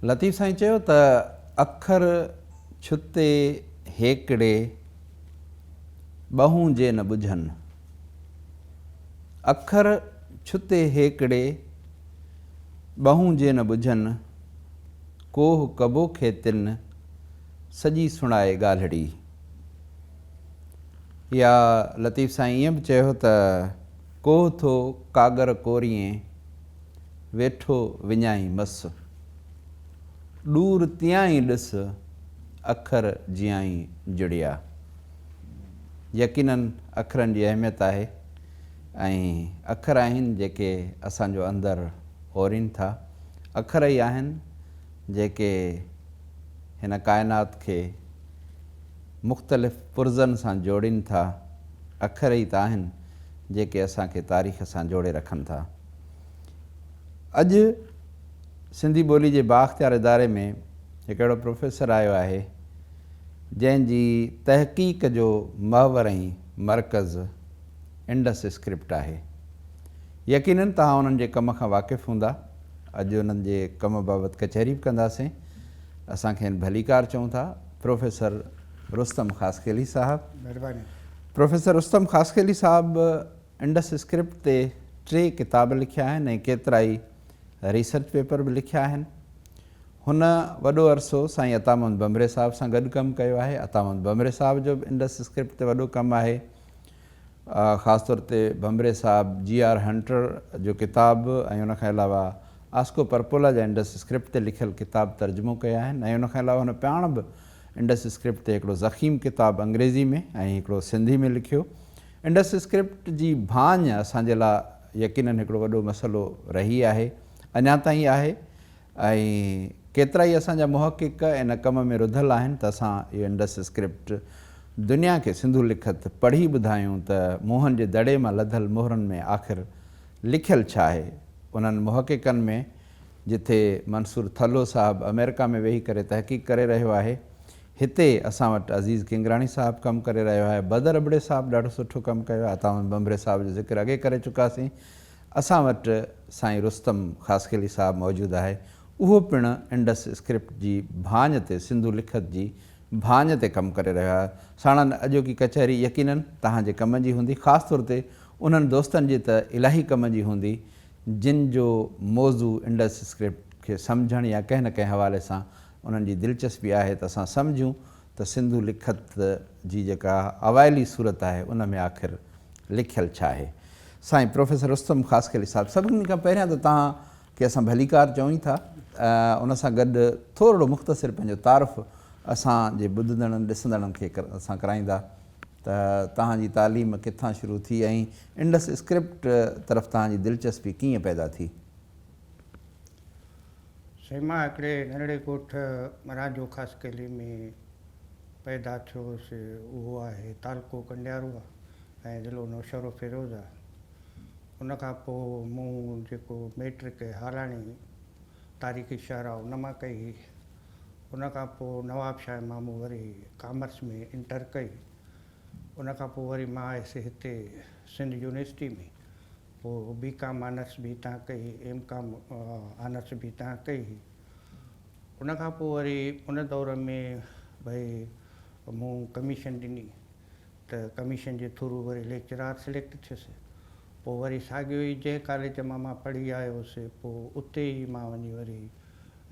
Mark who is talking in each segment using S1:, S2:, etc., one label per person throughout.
S1: لطيف سائين چيو ته اکر ڇتي هيڪڙي ٻهون جي نه ٻجهن. اکر ڇتي هيڪڙي ٻهون جي نه ٻجهن، ڪوهه ڪبو کي تن سڄي سڻائي ڳالهڙي. يا لطيف سائين ائين به چيو ته ڪوهه ٿو ڪاڳر ڪوريين، ويٺو وڃائين مس. ڏور تيائين ڏس، اکر جيائين جڙيا. يقيناً اکرن جي اهميت آهي ۽ اکر آهن جيڪي اسان جو اندر اورين ٿا. اکر ئي آهن جيڪي هن ڪائنات کي مختلف پرزن سان جوڙين ٿا. اکر ئي ته آهن جيڪي اسان کي تاريخ سان جوڙي رکن ٿا. اڄ سنڌي ٻولي جي بااختيار اداري ۾ هڪ اهڙو پروفيسر آيو آهي، جنهن جي تحقيق جو محور ۽ مرڪز انڊس اسڪرپٽ آهي. يقيناً توهان انهن جي ڪم کان واقف هوندا. اڄ انهن جي ڪم بابت ڪچهري به ڪنداسين. اسان کين ڀليڪار چئون ٿا. پروفيسر رستم خاصخيلي صاحب.
S2: مهرباني.
S1: پروفيسر رستم خاصخيلي صاحب انڊس اسڪرپٽ تي ٽي ڪتاب لکيا آهن ۽ ڪيترائي ريسرچ پيپر به لکيا آهن. هن وڏو عرصو سائين عطا محمد ڀنڀري صاحب سان گڏ ڪم ڪيو آهي. عطا محمد ڀنڀري صاحب جو به انڊس اسڪرپٽ تي وڏو ڪم آهي. خاص طور تي ڀنڀري صاحب جي آر هنٽر جو ڪتاب ۽ ان کان علاوه آسڪو پرپولا جا انڊس اسڪرپٽ تي لکيل ڪتاب ترجمو ڪيا آهن ۽ ان کان علاوه هن پاڻ به انڊس اسڪرپٽ تي هڪڙو ضخيم ڪتاب انگريزي ۾ ۽ هڪڙو سنڌي ۾ لکيو. انڊس اسڪرپٽ جي ڀاڃ اسان جي لاء يقينن هڪڙو وڏو مسئلو رهي آهي، اڃا تائين آهي ۽ ڪيترائي اسان جا محقق ان ڪم ۾ رڌل آهن ته اسان اهو انڊس اسڪرپٽ دنيا کي سنڌو لکت پڙهي ٻڌايون ته موهن جي دڙي مان لڌل مهرن ۾ آخر لکيل ڇا آهي؟ انهن محققن ۾ جتي منصور ٿلهو صاحب آمريڪا ۾ ويهي ڪري تحقيق ڪري رهيو آهي، هتي اسان وٽ عزيز ڪنگراڻي صاحب ڪم ڪري رهيو آهي، بدر ابڙي صاحب ڏاڍو سٺو ڪم ڪيو آهي، عطا محمد ڀنڀري صاحب جو ذڪر اڳي ڪري چڪاسين، اسان وٽ سائين رستم خاصخيلي صاحب موجود آهي، اهو پڻ انڊس اسڪرپٽ جي ڀاڃ تي سنڌو لکت جي ڀاڃ تي ڪم ڪري رهيو آهي، ساڻن اڄوڪي ڪچهري يقينن توهان جي ڪم جي هوندي، خاص طور تي انهن دوستن جي ته الاهي ڪم جي هوندي جن جو موضوع انڊس اسڪرپٽ کي سمجهڻ يا ڪنهن نه ڪنهن حوالي سان انهن جي دلچسپي آهي ته اسان سمجهون ته سنڌو لکت جي جيڪا اوائلي صورت آهي ان ۾ آخر لکيل ڇا آهي. سائين پروفيسر رستم خاصخيلي صاحب سڀني کان پهريان ته توهان کي اسان ڀليڪار چئون ئي ٿا ان سان گڏ ٿورڙو مختصر پنهنجو تعارف اسان جي ٻڌندڙن ڏسندڙن کي اسان ڪرائيندا ته توهان جي تعليم ڪٿان شروع ٿي ۽ انڊس اسڪرپٽ طرف توهان جي دلچسپي ڪيئن پيدا ٿي؟
S2: سائين مان هڪڙي ننڍڙي ڳوٺ رانجهو خاصخيلي ۾ پيدا ٿيو هوس اهو آهي تعلقو ڪنڊيارو آهي ۽ ضلعو نوشهروفيروز آهي ان کان پوء مون جيڪو ميٽرڪ هالاڻي تاريخي شهر آهي ان مان ڪئي هئي ان کان پوء نوابشاهه مان مون وري ڪامرس ۾ انٽر ڪئي. ان کان پوء وري مان آيس هتي سنڌ يونيورسٽي ۾ پوء بي ڪام آنرس به هتان ڪئي، ايم ڪام آنرس به هتان ڪئي. ان کان پوء وري ان دور ۾ ڀئي مون ڪميشن ڏني ته ڪميشن جي ٿرو وري ليڪچرار سليڪٽ ٿيس. پوء وري ساڳيو ئي جنهن ڪاليج مان مان پڙهي آيو هوس پوء اتي ئي مان وڃي وري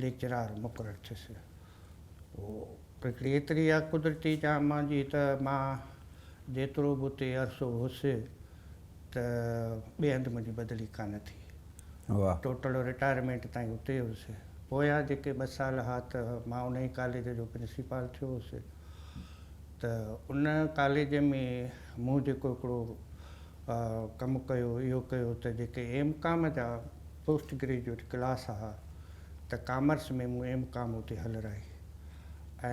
S2: ليڪچرار مقرر ٿيس. پوء هڪڙي ايتري اها قدرتي چاهه منهنجي ته مان جيترو به اتي عرصو هوس ته ٻئي هنڌ منهنجي بدلي ڪانه ٿي. ٽوٽل رٽائرمينٽ تائين اتي هوس. پويان جيڪي ٻه سال ها ته مان انهي ڪاليج جو پرنسپال ٿيو هوس ته ان ڪاليج ۾ مون جيڪو هڪڙو ڪم ڪيو اهو ڪيو ته جيڪي ايم ڪام جا پوسٽ گريجوئيٽ ڪلاس ها ته ڪامرس ۾ مون ايم ڪام اتي هلرائي ۽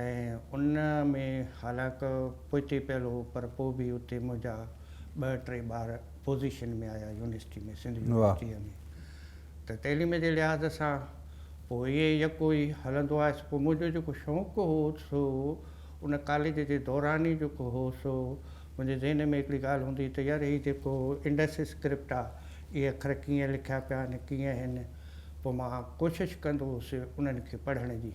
S2: ان ۾ حالانڪ پوئتي پيل هو پر پوء به اتي منهنجا ٻه ٽي ٻار پوزيشن ۾ آيا يونيورسٽي ۾ سنڌ يونيورسٽيء ۾ ته تعليم جي لحاظ سان پوء ائين يڪو ئي هلندو آيس پوء منهنجو جيڪو شوق هو سو ان ڪاليج جي دوران ئي جيڪو هو سو منهنجي ذهن ۾ هڪڙي ڳالهه هوندي هئي ته يار هي جيڪو انڊس اسڪرپٽ آ اهي اکر ڪيئن لکيا پيا آهن ڪيئن آهن. پوء مان ڪوشش ڪندو هوس انهن کي پڙهڻ جي.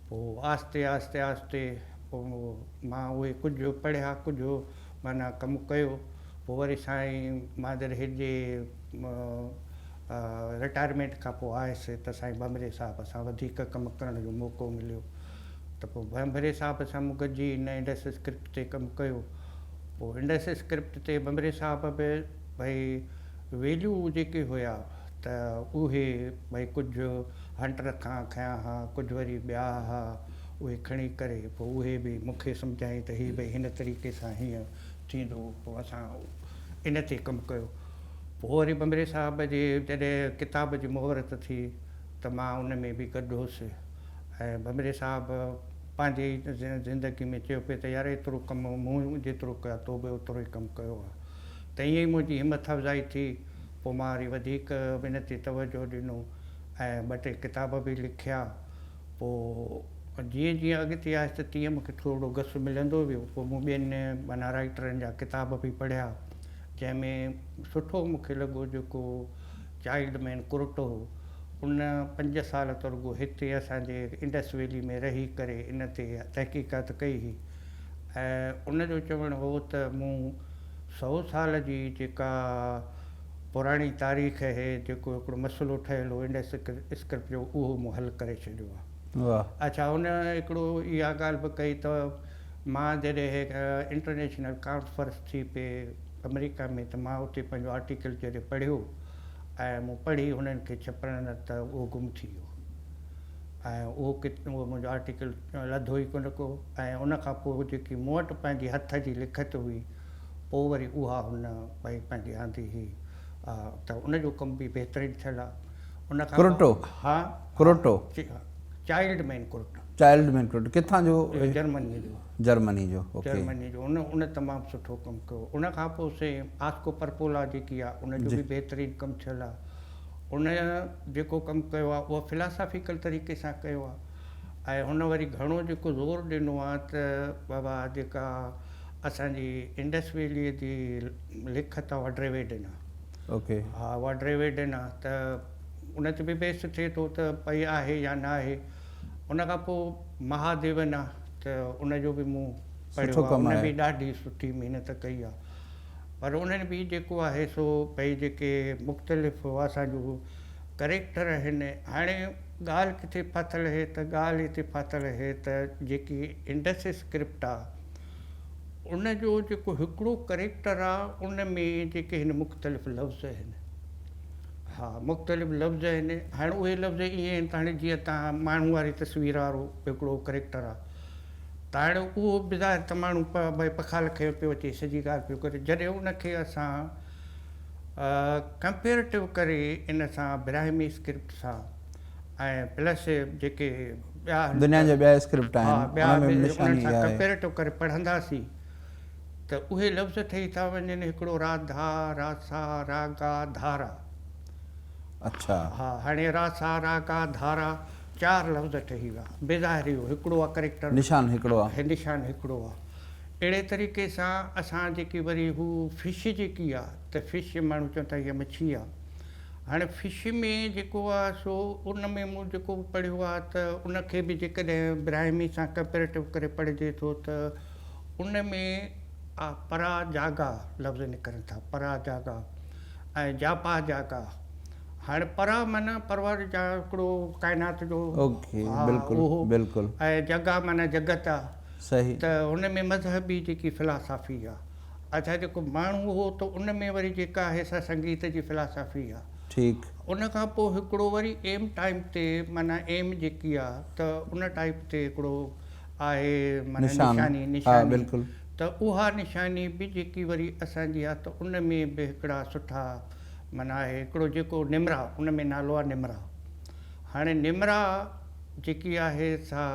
S2: پوء آهستي آهستي آهستي پوء مان اهي ڪجهه پڙهيا ڪجهه معنيٰ ڪم ڪيو. پوء وري سائين مان جڏهن هيڏي رٽائرمينٽ کان پوء آيس ته سائين ڀنڀري صاحب سان وڌيڪ ڪم ڪرڻ جو موقعو مليو ته پوء ڀنڀري صاحب سان مون گڏجي ان انڊس اسڪرپٽ تي ڪم ڪيو. پوء انڊس اسڪرپٽ تي ڀنڀري صاحب به ڀئي ويليو جيڪي هيا ته اهي ڀئي ڪجهه هنٽر کان کنيا ها ڪجهه وري ٻيا ها اهي کڻي ڪري پوء اهي به مون کي سمجهايائين ته هي ڀئي هن طريقي سان هيئن ٿيندو پوء اسان ان تي ڪم ڪيو. پوء وري ڀنڀري صاحب جي جڏهن ڪتاب جي مهورت ٿي ته مان ان ۾ به گڏ هوس ۽ ڀنڀري صاحب پنهنجي ئي زندگي ۾ چيو پئي ته يار ايترو ڪم مون جيترو ڪيو آهي تو به اوترو ئي ڪم ڪيو آهي ته ائين ئي منهنجي همٿ افزائي ٿي پوء مان وري وڌيڪ ان تي توجهه ڏنو ۽ ٻه ٽي ڪتاب به لکيا. پوء جيئن جيئن اڳتي آيس ته تيئن مون کي ٿورڙو گس ملندو ويو. پوء مون ٻين معنيٰ رائيٽرن جا ڪتاب به پڙهيا، جنهن ۾ سٺو مون کي لڳو جيڪو چائلڊ مين ڪرٽو هو، ان پنج سال ته رڳو هتي اسان جي انڊس ويلي ۾ رهي ڪري ان تي تحقيقات ڪئي هئي ۽ ان جو چوڻ هو ته مون سئو سال جي جيڪا پراڻي تاريخ اهي جيڪو هڪڙو مسئلو ٺهيل هو انڊس اسڪرپٽ جو اهو مون حل ڪري ڇڏيو آهي. اڇا هن هڪڙو اها ڳالهه به ڪئي ته مان جڏهن انٽرنيشنل ڪانفرنس ٿي پئي آمريڪا ۾ ته مان اتي پنهنجو آرٽيڪل جڏهن پڙهيو ۽ مون پڙهي هنن کي ڇپڻ نه ته اهو گم ٿي ويو ۽ اهو اهو منهنجو آرٽيڪل لڌو ئي ڪونه ڪو ۽ ان کان پوء جيڪي مون وٽ پنهنجي هٿ جي لکت هئي پوء وري اها هن ڀئي پنهنجي آندي هئي ته ان جو ڪم به بهترين ٿيل آهي. ان کان
S1: ڪروٽو
S2: ها
S1: ڪروٽو
S2: چائلڊ مين ڪروٽو
S1: چائلڊ مين ڪروٽو ڪٿان جو؟
S2: جرمني جو.
S1: جرمني جو اوڪي.
S2: جرمني جو ان ان تمام سٺو ڪم ڪيو. ان کان پوء سي آسڪو پرپولا جيڪي آهي ان جو به بهترين ڪم ٿيل آهي. ان جيڪو ڪم ڪيو آهي اهو فلاسافيڪل طريقي سان ڪيو آهي ۽ هن وري گهڻو جيڪو زور ڏنو آهي ته بابا جيڪا اسان جي انڊس ويليء جي لکت آ اها ڊريويڊن آ.
S1: اوڪي.
S2: ها اها ڊريويڊن آ ته ان تي به بحث ٿئي ٿو ته پئي آهي يا نه آهي. ان کان پوء مهاديون آ ته ان جو به مون پڙهيو آ ان به ڏاڍي سٺي محنت ڪئي آ. پر انهن به جيڪو آهي سو پئي جيڪي مختلف اسان جون ڪريڪٽر آهن هاڻي ڳالهه ڪٿي ڦاٿل اهي ته ڳالهه هتي ڦاٿل اهي ته جيڪي انڊس اسڪرپٽ آ ان جو جيڪو هڪڙو ڪريڪٽر آ ان ۾ جيڪي هن مختلف لفظ آهن ها مختلف لفظ آهن هاڻي اهي لفظ ائين آهن ته هاڻي جيئن تان ماڻهو واري تصوير وارو هڪڙو ڪريڪٽر آ ته هاڻي اهو بظاهر ته ماڻهو ڀئي پکال کنيو پيو اچي سڄي ڳالهه پيو ڪري جڏهن ان کي اسان ڪمپيئرٽو ڪري ان سان براهمي اسڪرپٽ سان ۽ پلس جيڪي ٻيا
S1: دنيا جا ٻيا اسڪرپٽ آهن
S2: ٻيا
S1: انهن ۾ به نشاني
S2: انهن سان
S1: اها آهي.
S2: ڪمپيئرٽو ڪري پڙهنداسين ته اهي لفظ ٺهي ٿا وڃن هڪڙو راڌا، راسا، راگا، ڌارا.
S1: اڇا.
S2: ها هاڻي راسا، راگا، ڌارا چار لفظ ٺهي ويا. بظاهر اهو هڪڙو آ ڪريڪٽر.
S1: نشان هڪڙو آ.
S2: نشان هڪڙو آ. اهڙي طريقي سان اسان جيڪي وري هو فش جيڪي آ ته فش ماڻهو چون ٿا هيء مڇي آ. هاڻي فش ۾ جيڪو آ سو ان ۾ مون جيڪو به پڙهيو آ ته ان کي به جيڪڏهن براهمي سان ڪمپيريٽو ڪري پڙهجي ٿو ته ان ۾ آ پرا جاگا لفظ نڪرن ٿا پرا جاگا ۽ جاپا جاگا هاڻي پرا معنيٰ پرور جا هڪڙو ڪائنات جو
S1: اوڪي بلڪل
S2: اهو
S1: بلڪل
S2: ۽ جگا معنيٰ جڳت آ
S1: صحيح
S2: ته ان ۾ مذهبي جيڪي فلاسافي آ اڇا جيڪو ماڻهو هو ته ان ۾ وري جيڪا آهي سا سنگيت جي فلاسافي آ.
S1: ٺيڪ.
S2: ان کان پوء هڪڙو وري ايم ٽائيپ تي معنيٰ ايم جيڪي آ ته ان ٽائيپ تي هڪڙو آهي معنيٰ
S1: نشان
S2: نشاني
S1: ها
S2: نشاني
S1: بلڪل.
S2: ته اها نشاني به جيڪي وري اسان جي آ ته ان ۾ به هڪڙا سٺا معنيٰ آهي هڪڙو جيڪو نمرا ان ۾ نالو آ نمرا هاڻي نمرا جيڪي آهي سا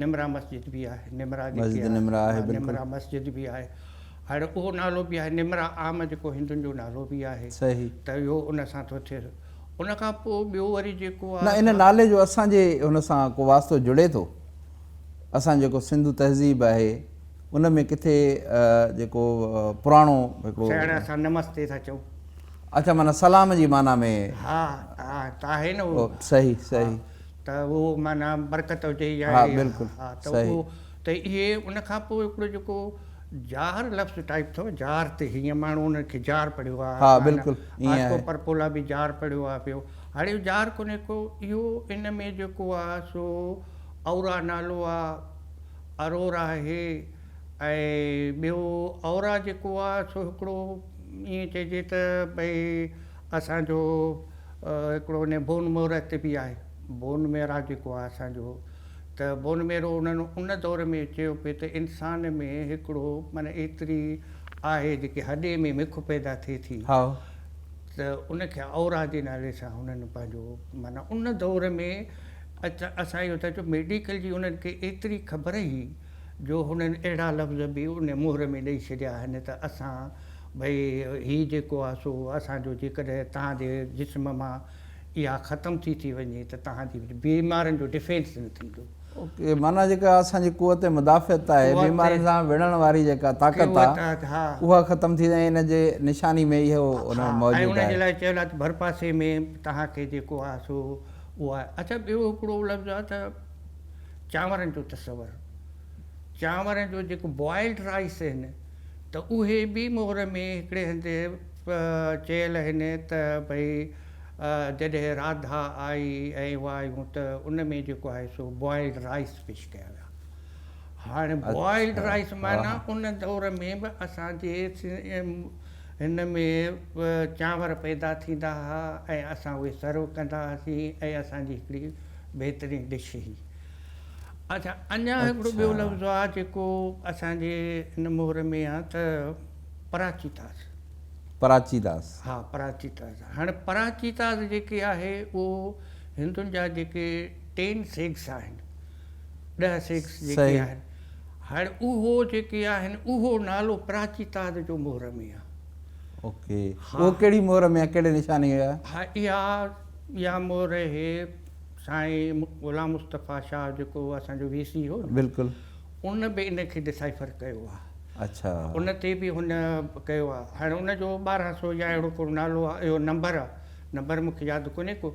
S2: نمرا مسجد به آهي نمرا جيڪي
S1: مسجد نمرا آهي بلڪل.
S2: نمرا مسجد به آهي هاڻي اهو نالو به آهي نمرا عام جيڪو هندن جو نالو به آهي
S1: صحيح.
S2: ته اهو ان سان ٿو ٿئي ان کان پوء ٻيو وري جيڪو
S1: نه
S2: آهي
S1: ان نالي جو اسان جي هن سان ڪو واسطو جڙي ٿو اسان جيڪو سنڌو تهذيب آهي ان ۾ ڪٿي جيڪو پراڻو هڪڙو
S2: سياڻا اسان نمستي ٿا چئون.
S1: اڇا معنيٰ سلام جي معنيٰ ۾.
S2: ها ها ته آهي نه اهو.
S1: صحيح صحيح.
S2: ته اهو معنيٰ برڪت هجي يا
S1: ها بلڪل
S2: ها ته اهو ته اهي ان کان پوء هڪڙو جيڪو جار لفظ ٽائيپ اٿو جار تي هيئن ماڻهو ان کي جار پڙهيو آهي.
S1: ها بلڪل ائين آهي.
S2: آسڪو پرپولا به جار پڙهيو آهي پيو. هاڻي اهو جار ڪونهي ڪو اهو ان ۾ جيڪو آهي سو اورا نالو آهي ارور آهي ۽ ٻيو اورا جيڪو آهي سو هڪڙو ائين چئجي ته ڀئي اسان جو هڪڙو ان بون مورا تي به آهي بون ميرا جيڪو آهي اسان جو ته بون ميرو انهن ان دور ۾ چيو پئي ته انسان ۾ هڪڙو معنيٰ ايتري آهي جيڪي هڏي ۾ مک پيدا ٿئي ٿي ته ان کي اورا جي نالي سان هنن پنهنجو معنيٰ ان دور ۾ اسان اهو ٿا چئون ميڊيڪل جي انهن کي ايتري خبر هئي جو هنن اهڙا لفظ به ان مهر ۾ ڏئي ڇڏيا آهن ته اسان ڀئي هي جيڪو آهي سو اسان جو جيڪڏهن توهان جي جسم مان اها ختم ٿي ٿي وڃي ته توهان جي بيمارين جو ڊفينس نه ٿيندو.
S1: اوڪي معنيٰ جيڪا اسان جي قوت مدافعت آهي بيمارين سان وڙهڻ واري جيڪا طاقت آهي اها ختم ٿي ۽ ان جي نشاني ۾ اهو ان ۾ موجود آهي.
S2: ۽ ان جي لاء چيل آهي ته ڀرپاسي ۾ توهان کي جيڪو آهي سو اهو آهي. اڇا ٻيو هڪڙو لفظ آهي ته چانورن جو تصور چانورن جو جيڪو بوائلڊ رائس آهن ته اهي به مهر ۾ هڪڙي هنڌ چيل آهن ته ڀئي جڏهن راڌا آئي ۽ اهي آيون ته ان ۾ جيڪو آهي سو بوائلڊ رائس پيش ڪيا ويا. هاڻي بوائلڊ رائس معنيٰ ان دور ۾ به اسان جي هن ۾ چانور پيدا ٿيندا هئا ۽ اسان اهي سرو ڪندا هئاسين ۽ اسان جي هڪڙي بهترين ڊش هئي. اڇا اڃا هڪڙو ٻيو لفظ آهي جيڪو اسان جي هن مهر ۾ آهي ته پراچيتاس.
S1: پراچيتاس.
S2: ها پراچيتاس. هاڻي پراچيتاس جيڪي آهي اهو هندن جا جيڪي ٽين سيگس آهن ڏهه سيگس جيڪي آهن هاڻي اهو جيڪي آهن اهو نالو پراچيتاس جو مهر ۾ آهي.
S1: اوڪي اهو ڪهڙي مهر ۾ آهي ڪهڙي نشاني آهي؟
S2: ها اها اها مهر اهي سائين غلام مصطفيٰ شاهه جيڪو اسان جو وي سي هو نه
S1: بلڪل
S2: ان به ان کي ڊسائفر ڪيو آهي.
S1: اڇا.
S2: ان تي به هن ڪيو آهي. هاڻي ان جو 12 سو يا اهڙو ڪو نالو آهي اهو نمبر آهي نمبر مون کي ياد ڪونهي ڪو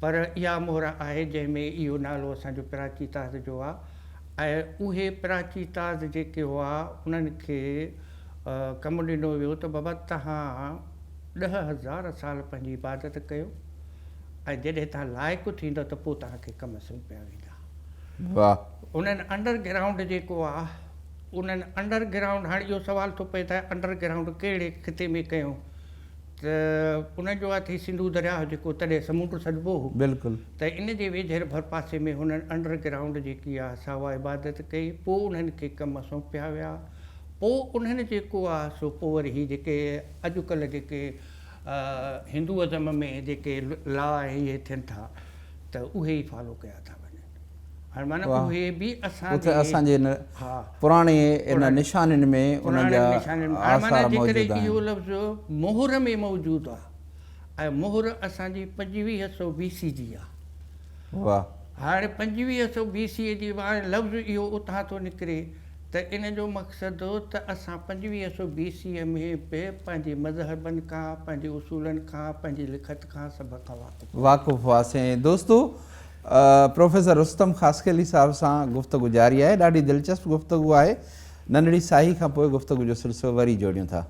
S2: پر اها مهر آهي جنهن ۾ اهو نالو اسان جو پراچيتاز جو آهي ۽ اهي پراچيتاز جيڪي هئا انهن کي ڪم ڏنو ويو ته بابا توهان 10,000 سال پنهنجي عبادت ڪيو ۽ جڏهن توهان لائق ٿيندؤ ته پوء توهان کي ڪم سونپيا ويندا.
S1: واھ.
S2: انهن انڊر گرائونڊ جيڪو آ انهن انڊر گرائونڊ هاڻي اهو سوال ٿو پئي ته انڊر گرائونڊ ڪهڙي خطي ۾ ڪيو ته انهن جو آ ٿي سنڌو درياهه جيڪو تڏهن سمنڊ سڏبو هو
S1: بلڪل.
S2: ته ان جي ويجهر ڀرپاسي ۾ هنن انڊر گرائونڊ جيڪي آ سا اها عبادت ڪئي پوء انهن کي ڪم سونپيا ويا پوء انهن جيڪو آ سو پوء وري هي جيڪي اڄڪلهه جيڪي هندو ازم ۾ جيڪي لا ۽ اهي ٿين ٿا ته اهي ئي فالو ڪيا ٿا وڃن. هاڻي معنيٰ اهي به اسان جي
S1: اسان جي ان پراڻي ان نشانين ۾ انهن جا آثار موجود آهن.
S2: جيڪڏهن اهو لفظ مهر ۾ موجود آهي ۽ مهر اسان جي 2500 بي سي جي آهي.
S1: واهه.
S2: هاڻي 2500 بي سي جي لفظ اهو اتان ٿو نڪري ته ان جو مقصد هو ته اسان 2500 بي سيء ۾ به پنهنجي مذهبن کان، پنهنجي اصولن کان، پنهنجي لکت کان سڀ کان واقف هئاسين.
S1: واقف هئاسين. دوستو پروفيسر رستم خاصخيلي صاحب سان گفتگو جاري آهي. ڏاڍي دلچسپ گفتگو آهي. ننڍڙي ساهي کان پوء گفتگو جو سلسلو وري جوڙيون ٿا.